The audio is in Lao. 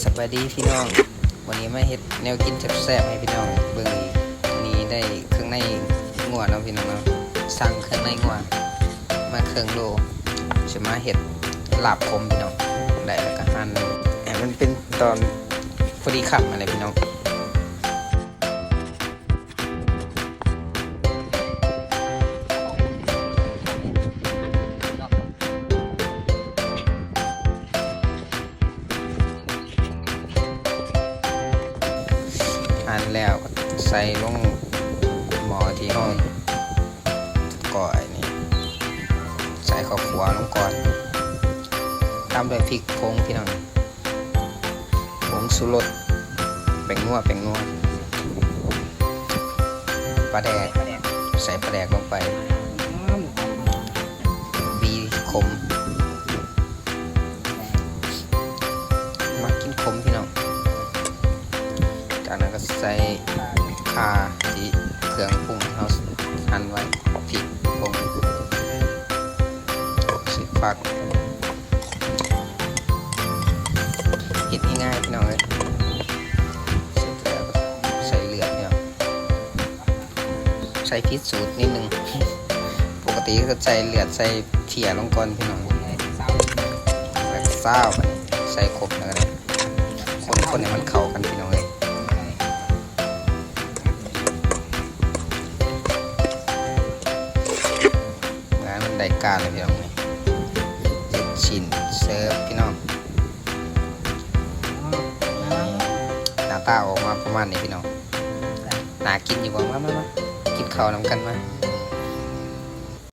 ສະບາຍດີພີ່ນ້ອງ, ມື້ນີ້ມາເຮັດແນວກິນແຊບໆໃຫ້ພີ່ນ້ອງເບິ່ງອີກ. ມື້ນີ້ໄດ້ເຄື່ອງໃນງົວເນາະພີ່ນ້ອງເນາະ, ສັ່ງເຄື່ອງໃນງົວມາເຄິ່ງໂລ, ຊິມາເຮັດລາບຂົມພີ່ນ້ອງ. ໄດ້ແລ້ວກໍຫັ່ນໃຫ້ມັນເປັນຕອນພໍດີຄຳຫັ້ນແຫຼະພີ່ນ້ອງ. ອັນແລ້ວໃສ່ລົງໝໍ້ທີ່ເຮົາກ່ອຍນີ້, ໃສ່ເຂົ້າຂົ້ວລົງກ່ອນ, ຕາມດ້ວຍພິກຜົງພີ່ນ້ອງ, ຜົງຊູລົດ, ແປ້ງນົວ, ແປ້ງນົວ, ປາແດກ, ໃສ່ປາແດກລົງໄປ, ບີຂົມ, ມັກກິນຂົມພີ່ນ້ອງ. ຈາກນັ້ນກໍໃສ່ຂ່າທີ່ເຄື່ອງປຸງເຮົາຫັ່ນໄວ້, ພິກ ຜົງ, ໃສ່ຜັກ. ເຮັດງ່າຍໆ ພີ່ນ້ອງເອີຍ. ເສັດແລ້ວກໍໃສ່ເລືອດເນາະ, ໃສ່ຜິດສູດນິດໜຶ່ງ, ປົກກະຕິກໍໃສ່ເລືອດ ໃສ່ເຂົ້າລົງກ່ອນພີ່ນ້ອງ, ແລ້ວກໍຊາວ ບັດນີ້ໃສ່ຄົບແລ້ວກໍໄດ້ ຄົນໆ ໃຫ້ມັນເຂົ້າກັນພີ່ນ້ອງເອີຍ. ງານມັນໄດ້ການແລ້ວພີ່ນ້ອງ, ເຮັດຊີ້ນເສີບພີ່ນ້ອງ. ນີ້ ໜ້າຕາອອກມາປະມານນີ້ພີ່ນ້ອງ, ໜ້າກິນຢູ່ບໍ່? ມາໆໆ ກິນເຂົ້ານຳກັນມາ.